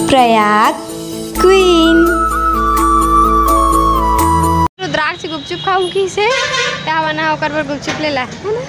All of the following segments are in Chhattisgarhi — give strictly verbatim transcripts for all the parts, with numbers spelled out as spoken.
प्रयाग क्वीन। रुद्राक्ष गुपचुप खाऊं किसे? त हमन ह ओकर बर गुपचुप ले ला, है ना?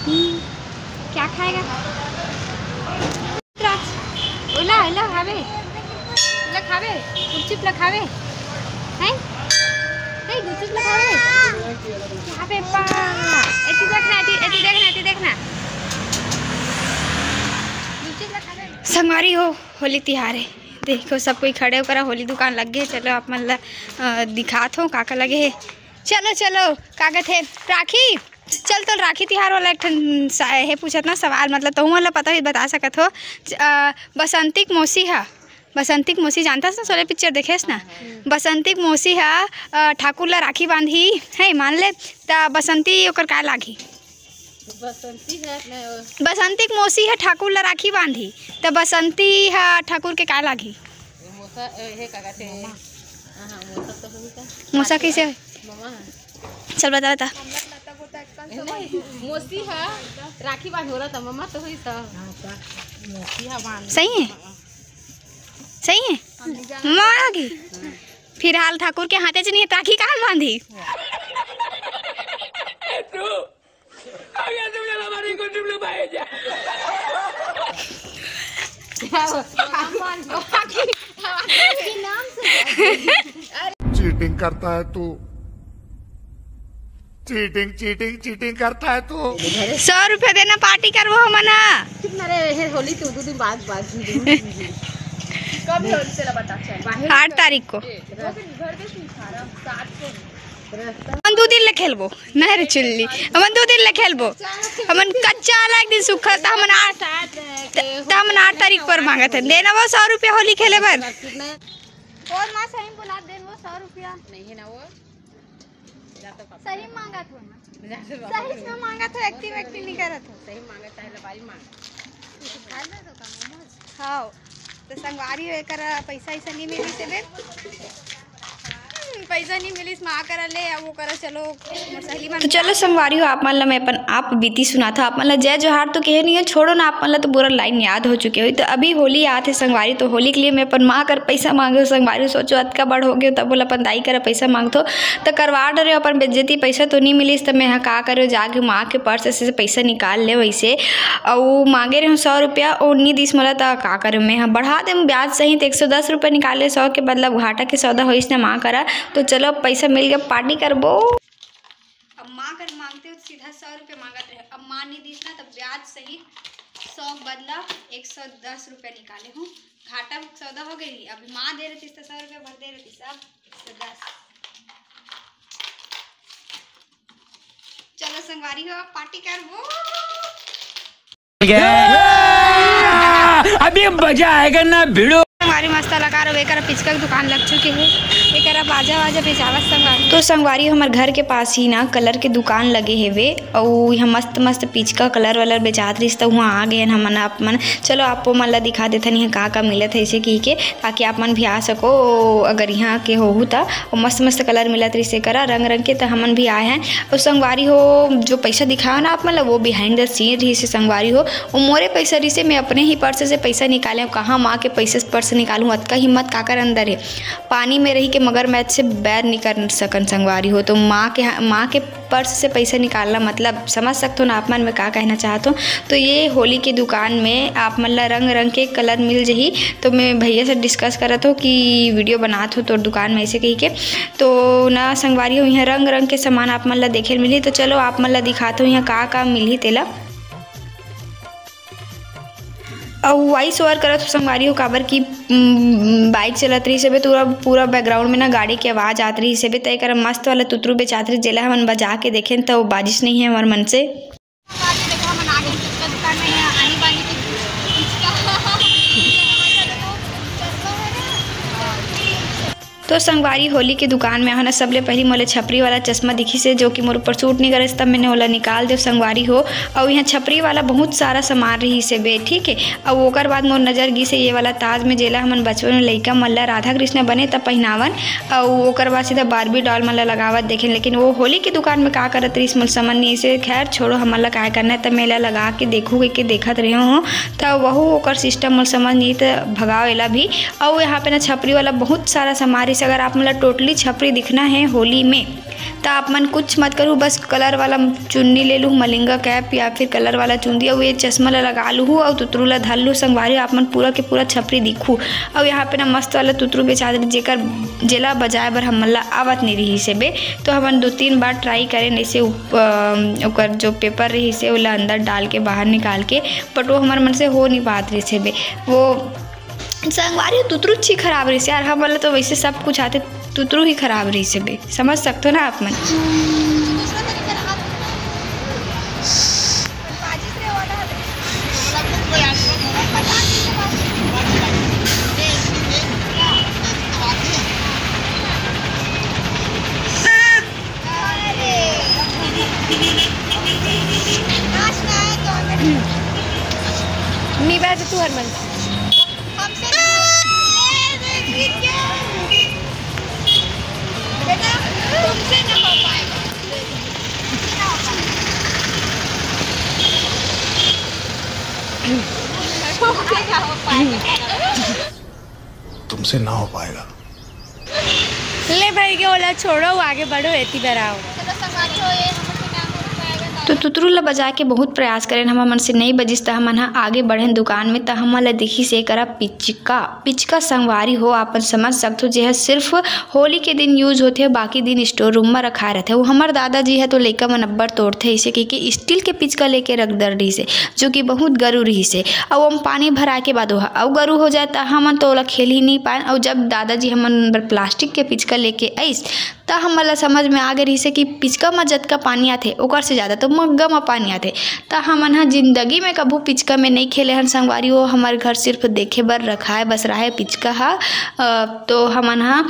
हम्म, क्या खाएगा? रुद्राक्ष, ओला, ओला खाबे? ओला खाबे? गुपचुप ला खाबे? हैं? नहीं, गुपचुप ला खाबे? यहाँ पे पा-, एती देखना, एती, एती देखना, एती देखना। गुपचुप ला खाबे? संगवारी हो, होली तिहार हे। देखो, सब कोई खड़े होकर होली दुकान लग गे। चलो, आप मन ला, अ, दिखात हो, का का लगे हे। चलो, चलो, का कथे, राखी? चल, तो राखी तिहार वाला एक ठन सा-, हे पूछत ना सवाल, मतलब, तहु मन ला पता ही बता सकत हो। च-, अ, बसंती के मौसी हा, बसंती के मौसी जानथस ना, शोले पिक्चर देखेस ना? हाँ, हाँ। बसंती के मौसी हा, अ, ठाकुर ला राखी बांधही, है, मान ले, त बसंती ओकर का लागही? बसंती है ना, बसंती के मौसी ह ठाकुर ला राखी बांधही, त बसंती ह ठाकुर के का लागही? मोसा, ए, हे का कथे? हाँ, हाँ, मोसा तो होही का? मोसा कइसे होही? ममा ह। चल बता, बता। नहीं, मोसी ह राखी बांध हो रहा था, ममा तो होही त। हाँ, त मोसी ह बांध। सही है? हाँ। सही है? ममा बांधही? फिलहाल ठाकुर के हाथे च नहीं है, त राखी कहाँ बांधही? चीटिंग करता है तू, चीटिंग, चीटिंग, चीटिंग करता है तू। सौ रुपया देना, पार्टी करबो हमन ह। कितना रे, हे होली तो दो दिन बाद, बाद। कब है होली, चला बता, चल। आठ तारीख को। दो दिन, घर पे सात को। हमन दू दिन ले खेलबो, नहीं रे चुल्ली, हमन दू दिन ले खेलबो। हमन कच्चा वाला एक दिन सूखा, त हमन आठ, त हमन आठ तारीख पर मांगत हन, देना वो सौ रुपया होली खेले बर। और माँ सही बुला देन वो सौ रुपया। नहीं है ना वो। सही मांगत हो ना। सही से मांगत हो, एक्टिंग एक्टिंग नहीं करत हो। सही मांगत है, लबारी मांग। हाँ, तो संगवारी हो, एकर पैसा ऐसा नहीं मिली से बे। हम्म, पैसा नहीं मिलिस, माँ करा ले, अब वो करा, चलो, मोर सहेली मन तो चलो संगवारी हो, आप मन ला मैं अपन आप बीती सुनाथों। आप मन ला जय जोहार तो कहे नहीं है, छोड़ो ना, आप मन ला तो पूरा लाइन याद हो चुके होही। तो अभी होली आत हे संगवारी, तो होली के लिए मैं अपन माँ कर पैसा मांगे हो संगवारी। सोचो, अतका बड़ हो गए, तब बोला अपन दाई कर पैसा मांगथों, तो करवा डरे अपन बेइज्जती। पैसा तो नहीं मिलिस, तो मैं ह का करे, जाके माँ के पर्स से पैसा निकाल ले वैसे। अउ मांगे रहे सौ रुपया, ओ नहीं दिस मोला, त का करे, मैं ह बढ़ा दे ब्याज सहित एक सौ दस रुपया निकाले, सौ के बदला घाटा के सौदा होइस ना माँ करा। तो चलो, अब पैसा मिल गया, पार्टी करबो। अब माँ कर मांगते हो तो सीधा सौ रुपया मांगत रहे, अब माँ नहीं दीस ना, तब ब्याज सहित सौ के बदला एक सौ दस रुपया निकाले हूँ। घाटा सौदा हो गई, अभी माँ दे रहती तो सौ रुपया भर दे रहती, अब एक सौ दस। चलो संगवारी हो, पार्टी करबो। अभी मजा आएगा ना भिड़ो। हमारी मस्त लगा रहो, एकर पिचका के दुकान लग चुके हे, एकर बाजा वाजा बेचावत संगवारी। तो संगवारी, हमर घर के पास ही ना कलर के दुकान लगे हेवे, अउ यहाँ मस्त मस्त पिचका कलर वलर बेचात रहिस, त वहाँ आ गए हमन आप मन। चलो, आपो मन ला दिखा देथन यहाँ का का मिलत है, ऐसे की के, ताकि आप मन भी आ सको, अगर यहाँ के होहू त। अउ मस्त मस्त कलर मिलत रहिस एकरा रंग रंग के, त हमन भी आए हैं। अउ संगवारी हो, जो पैसा दिखाया ना आप मन ला, वो behind the scene रहिस हे संगवारी हो। वो मोरे पैसा रहिस हे, मैं अपने ही पर्स से पैसा निकाले हूँ। कहाँ माँ के पैसे से पर्स निकालूँ, अतका हिम्मत काकर अंदर हे? पानी में रही के मगरमच्छ से बैर नहीं कर सकन संगवारी हो। तो माँ के, माँ के पर्स से पैसा निकालना, मतलब, समझ सकते हो ना आप मन, मैं का कहना चाहत हूँ। तो ये होली की दुकान में आप मन ला रंग रंग के कलर मिल जही। तो मैं भैया से डिस्कस करत हूँ कि वीडियो बनात हो तोर दुकान में, ऐसे कही के। तो ना संगवारी हो, यहाँ रंग रंग के सामान आप मन ला देखे ल मिलही। तो चलो, आप मन ला दिखात हो यहाँ का का मिलही तेला। अउ वॉइस ओवर करत हो संगवारी हो, काबर कि, उम, बाइक चलत रहिस हवे, पूरा, पूरा बैकग्राउंड में ना गाड़ी के आवाज आत रहिस हवे, त एकर मस्त वाला तुतरू बेचात रहिस, जेला हमन बजा के देखेन, त वो बाजिस नहीं है हमर मन से। तो संगवारी, होली के दुकान में आहन, सबले पहिली मोला छपरी वाला चश्मा दिखिस हे, जो कि मोर ऊपर सूट नइ करिस, तब मैंने ओला निकाल देव संगवारी हो। अउ यहाँ छपरी वाला बहुत सारा सामान रहिस हे बे, ठीक है। अउ ओकर बाद मोर नजर गिस हे ये वाला ताज में, जेला हमन बचपन में लइका मन ला राधा कृष्ण बने तब पहिनावन, अउ ओकर बाद सीधा बार्बी डॉल मन ला लगावत देखेन। लेकिन वो होली के दुकान में का करत रहिस, मोला समझ नहीं से। खैर छोड़ो, हमन ला काय करना है, तब मैं एला लगा के देखू कहिके देखत रहे हूँ, तब वहू ओकर सिस्टम मोला समझ नहीं, त भगाओ एला भी। अउ यहाँ पे ना छपरी वाला बहुत सारा सामान रहिस। अगर आप मन ला टोटली छपरी दिखना है होली में, त आप मन कुछ मत करू, बस कलर वाला चुन्नी ले लूहू, मलिंगा कैप या फिर कलर वाला चुन्नी, अउ ये चश्मा ला लगा लूहू, अउ तुतरू ला धर लूहू संगवारी, आप मन पूरा के पूरा छपरी दिखू। अउ यहाँ पे ना मस्त वाला तुतरू बेचात रहिस, जेकर, जेला बजाए बर हमन ला आवत नहीं रहिस हे बे। तो हमन दो तीन बार ट्राई करेन ऐसे उप-, अम, ओकर जो पेपर रहिस हे, ओला अंदर डाल के, बाहर निकाल के, but वो हमर मन से हो नहीं पात रहिस हे बे। वो संगवारी, तुतरू ची खराब रहिस यार, हमन ला तो वैसे सब कुछ आथे, तुतरू ही खराब रहिस हे बे, समझ सकथो ना आप मन। नहीं बात तू हर मन। हमसे बेटा, तुमसे ना हो पाएगा। तुमसे ना हो पाएगा। ले भाई के ओला छोड़ो, आगे बढ़ो, एती बर आओ। चलो संगवारी हो, ये हमर से काम हो पाएगा। तो तुतरू ला बजा के बहुत प्रयास करेन, हमर मन से नहीं बजिस, त हमन ह आगे बढ़ेन दुकान में, त हमन ला दिखिस एकरा पिचका। पिचका संगवारी हो, आपन समझ सकथो, जेह सिर्फ होली के दिन यूज होथे, बाकी दिन स्टोर रूम म रखाए रथे। वो हमर दादाजी ह तो लइका मन अब्बड़ तोड़थे, इसे कहिके स्टील के पिचका लेके रख दर रहिस हे, जो कि बहुत गरू रहिस हे। अउ ओम पानी भराए के बाद ओह अउ गरू हो जाए, त हमन तो ओला खेल ही नहीं पाएन। अउ जब दादाजी हमन बर प्लास्टिक के पिचका लेके आइस, त हमन ला समझ में आ गे रहिस हे कि पिचका म जतका पानी आथे, ओकर से ज़्यादा तो मग्गा म पानी आथे। त हमन ह जिंदगी में कभू पिचका में नहीं खेले हन संगवारी हो। हमर घर सिर्फ देखे बर रखाए बस रहे पिचका ह। अ, तो हमन ह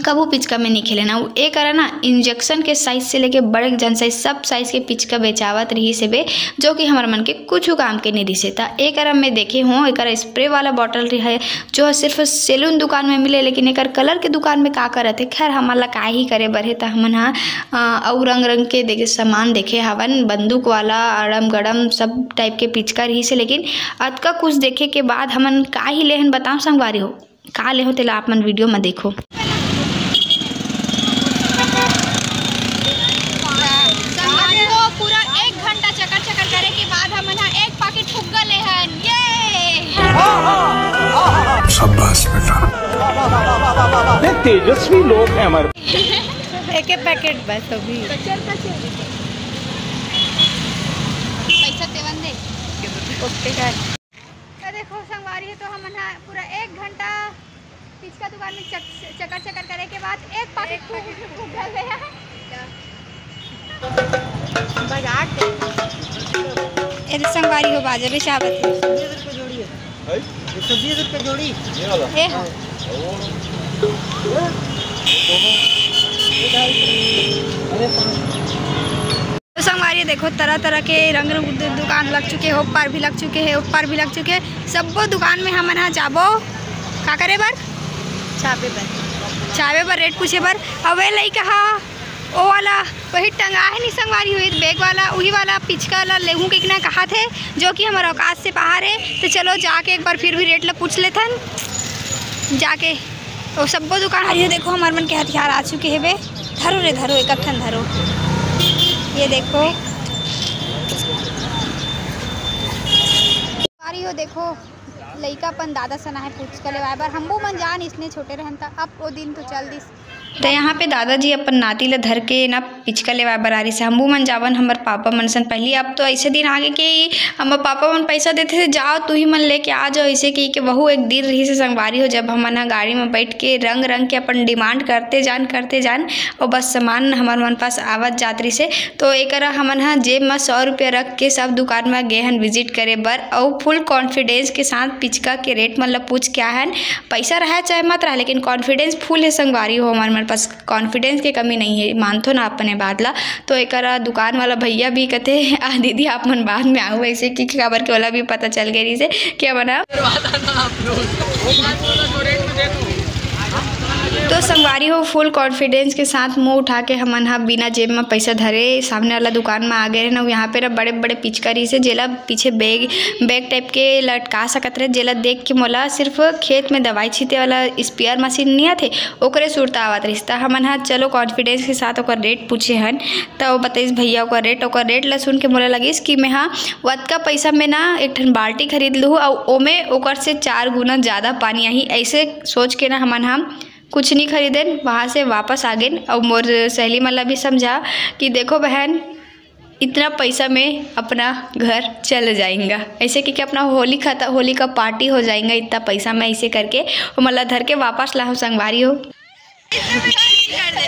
कभू पिचका में नहीं खेले ना। ए करा ना इंजेक्शन के साइज से लेके बड़े जन साइज, सब साइज के पिचका बेचावत रहिस हे बे, जो कि हमर मन के कुछ काम के नहीं रहिस हे। त ए करा में देखे हो, एकर स्प्रे वाला बॉटल रहे, जो ह सिर्फ सैलून दुकान में मिले, लेकिन एकर कलर के दुकान में का करत हे। खैर, हमन ला का ही करे बर हे, त हमन ह, अ, अउ रंग रंग के देखे, सामान देखे हवन, बंदूक वाला, अड़म गड़म सब टाइप के पिचका रहिस हे। लेकिन अतका कुछ देखे के बाद हमन का ही लेहन, बताओ संगवारी हो, का लेहो, तेला आप मन वीडियो में देखो। संगवारी हो, पूरा एक घंटा चकर चकर करे के बाद हमन ह एक पाकिट फुग्गा लेहन। ये शाबाश बेटा। तेजस्वी लोग हैं हमारे। एक एक पैकेट बस अभी। पैसा देवन दे। ओके, काय? त देखो संगवारी हो, तो हमन ह पूरा एक घंटा पिचका दुकान में चक-, चकर चकर करे के बाद एक पाकिट फुग्गा लेहन। बाजार से। ए दे संगवारी हो, बाजा बेचावत हे। एक सौ बीस रुपये जोड़ी। ए हाँ। तो संगवारी देखो, तरह तरह के रंग रंग दु-, दुकान लग चुके हे, ऊपर भी लग चुके हे, ऊपर भी लग चुके हे। सब्बो दुकान में हमन ह जाबो का करे बर? चाबे बर। चाबे बर, रेट पूछे बर। अउ ए लइका ह ओ वाला वही टंगा हे नी संगवारी हो, बैग वाला, उही वाला पिचका ला लेहूँ कहिके ना कहाथे, जो कि हमर औकात से बाहर हे। तो चलो जाके एक बार फिर भी रेट ला पूछ लेथन जाके। ओ सब्बो दुकान हरियो देखो, हमर मन के हथियार आ चुके हे बे। धरो रे धरो, एक ठन धरो। ये देखो। अरे यो देखो, लइका अपन दादा सना हे पुचका लेवाए बर। हमू मन जान इसने छोटे रहन त, अब ओ दिन तो चल दिस। त यहाँ पे दादाजी अपन नाती ल धर के ना पिचका लेवाए बर आ रहिस हे। हमू मन जावन हमर पापा मन सन पहिली। अब तो अइसे दिन आगे कि हमर पापा मन पइसा देथे, "जाव, तुही मन लेके आ जाव," अइसे कहिके। वहू एक दिन रहिस हे संगवारी हो, जब हमन ह गाड़ी म बइठ के रंग-रंग के अपन demand करते जान, करते जान, अउ बस सामान हमर मन पास आवत जात रहिस हे। तो एकरा हमन ह जेब म सौ रुपया रख के सब दुकान म गे हन visit करे बर, अउ full confidence के साथ पिचका के rate मन ल पूछ के आए हन। पइसा रहय चाहे मत रहय, लेकिन confidence full हे संगवारी हो, हमर मन पास confidence के कमी नइ हे, मानथो ना अपने बात ला। तो एकरा दुकान वाला भैया भी कथे, "आ दीदी, आप मन बाद में आऊ," अइसे कि काबर के ओला भी पता चल गे रहिस हे कि हमन ह। तो संगवारी हो, full confidence के साथ मुंह उठा के हमन ह बिना जेब म पइसा धरे सामने वाला दुकान म आ गे रहेन। अउ यहाँ पे ना बड़े-बड़े पिचका रहिस हे, जेला पीछे bag, bag type के लटका सकत रहे, जेला देख के मोला सिर्फ खेत में दवाई छींटे वाला sprayer machine नइ आथे, ओकरे सुरता आवत रहिस। त हमन ह चलो confidence के साथ ओकर rate पूछे हन, त वो बताइस भैया ओकर rate। ओकर rate ल सुन के मोला लगिस कि मैं ह ओतका पइसा में ना एक ठन बाल्टी खरीद लूहूँ अउ ओमे ओकर से चार गुना ज़्यादा पानी आही। अइसे सोच के ना हमन ह कुछ नहीं खरीदेन, वहाँ से वापस आ गेन। अउ मोर सहेली मन ला भी समझा कि देखो बहन, इतना पैसा में अपना घर चल जाएगा, ऐसे कि, कि अपना होली खत्म, होली का पार्टी हो जाएगा इतना पैसा में, ऐसे करके ओमन ला धर के वापस लाहूँ संगवारी हो।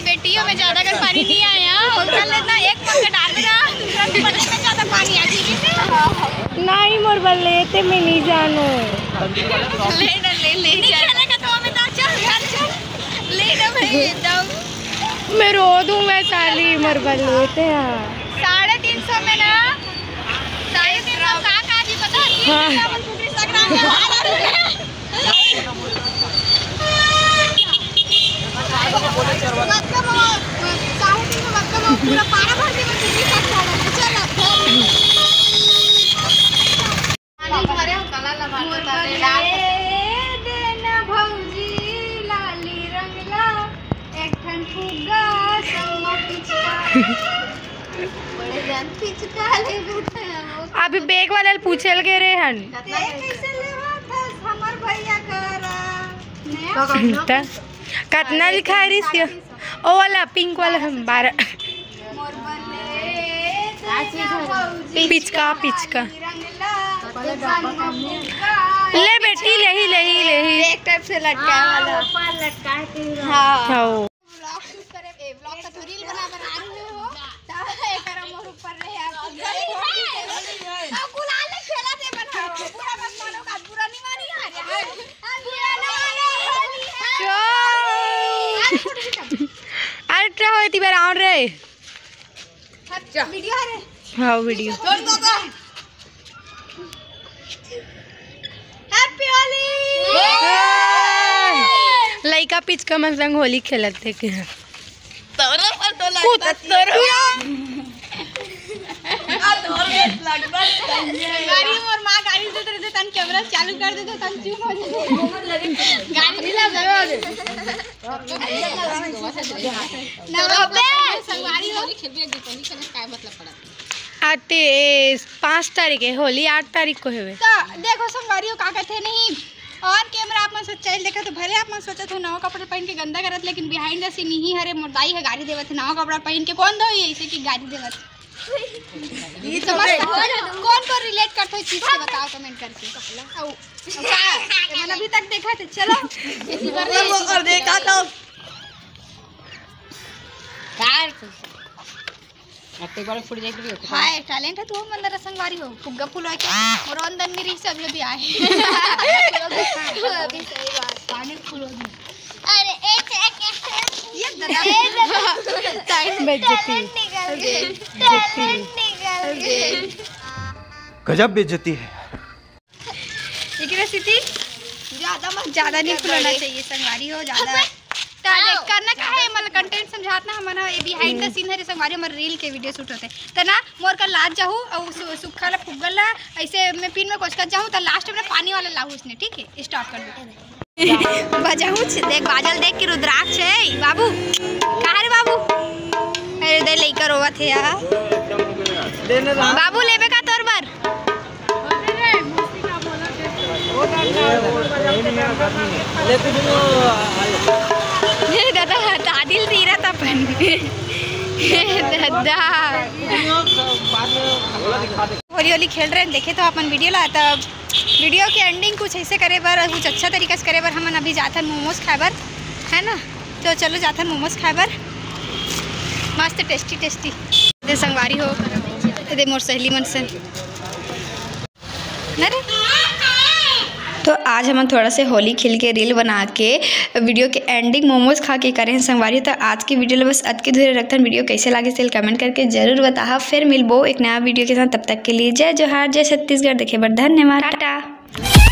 बेटियों में ज्यादा अगर पानी नहीं आया, और कर लेना, एक पक्का डाल देना, दूसरा भी पटक में ज्यादा पानी आ जाएगी। नहीं, मोर बल्ले, ते मैं नहीं जानू। ले ना, ले, ले, नहीं चल। खेलेगा तो हमें तो चल, चल, चल। ले ना भाई, एकदम। मैं रो दूंगा साली, मोर बल्ले, ते हाँ। साढ़े तीन सौ में ना, साढ़े तीन सौ का, का जी पता है? हाँ। तीन सौ में टुकड़ी सगरा में आ रहा है। अभी bag वाला ल पूछे ल गे रहे हन। त कतना लिखाए रहिस? ओ वाला pink वाला हम बारह। पिचका, पिचका। ले बेटी, लेही, लेही, लेही। एक type से लटकाए वाला। हाँ, ऊपर लटकाए के। हाँ। हाँ। Vlog shoot करे, ए, vlog का तो reel बना बना रही हो। ता एकरा मोर ऊपर रहे आप। अब गुलाल ले खेला थे बना। बुरा मत मानो का, बुरा नहीं मानी यार। बुरा नहीं मानी। अरे, ट्रा होती बार आउन रे। अच्छा। Video है रे। हाँ, video। छोड़ दो तो। Happy होली। लइका पिचका मन संग होली खेलत हे के। तोरा पर तो लगता कूदत तोरा। आ, तोर में लगता है। गाड़ी मोर माँ गाड़ी देते रहते, तन camera चालू कर देते, तन चुप हो जाते। गाड़ी नहीं लगा। नमस्ते। संगवारी हो। अते पाँच तारीख है होली, आठ तारीख को हेवे। तो देखो संगवारी हो का कहते नहीं, on camera आप मन सच्चाई देखा तो भले आप मन सोचत हो नवा कपड़ा पहन के गंदा करत, लेकिन behind the scene ही हरे मोर दाई है गाड़ी देवत है, नवा कपड़ा पहन के कौन धोई ऐसे की गाड़ी देवत। ये तो समझ सकते हो? कौन कौन relate करते हो इस चीज से बताओ comment करके। आओ। का? ये मैंने अभी तक देखा थे, चलो। इसी बार और देखा तो। कार तो। अब तो एक बार फूट जाए तो भी होता है। हाय, talent है तू, मंदर संगवारी हो। फुग्गा फूल होके, और अंदर मेरी सब भी आए। अभी सही बात। पानी फूल हो गया। अरे, एक, एक, एक। ये दादा। ए, दादा। बेइज्जती। Talent निकल गई। Talent निकल गई। गजब बेइज्जती है। लेकिन स्थिति ज्यादा मत ज्यादा नहीं फुलाना चाहिए संगवारी हो, ज्यादा। अबे, तो देख, आओ। करना का है, मतलब, content समझात ना, हमन ये behind the scene हरे संगवारी, हमर reel के video shoot होते। त ना, मोर का लात जाहू, और सु-, सुखा ला फुग्गल ला, ऐसे मैं pin में कोचकत जाहू, त last में पानी वाला लाहू उसने, ठीक है? Stop कर दो। बजाहू छ-, देख, बाजल देख के रुद्राक्ष है, बाबू। कहाँ रे बाबू? अरे, दे लइका रोवत है यार। बाबू, लेबे का तोर बर? ए दादा, दादी दादा, होली होली खेल रहे हैं, देखे तो अपन वीडियो ला। तब वीडियो के एंडिंग कुछ ऐसे करे बर, कुछ अच्छा तरीका से करे बर हमन अभी जाथन मोमोज खाए बर, है ना? तो चलो जाथन मोमोज खाए बर, मस्त टेस्टी टेस्टी। दे संगवारी हो, दे मोर सहेली मन से। अरे, तो आज हमन थोड़ा से होली खेल के रील बना के वीडियो के एंडिंग मोमोज खा के करे हैं संगवारी। तो आज की वीडियो ला बस अतके दूर रखथन। वीडियो कैसे लागे तेल कमेंट करके जरूर बताहा। फिर मिलबो एक नया वीडियो के साथ, तब तक के लिए जय जोहार, जय छत्तीसगढ़। देखे बर धन्यवाद, टाटा।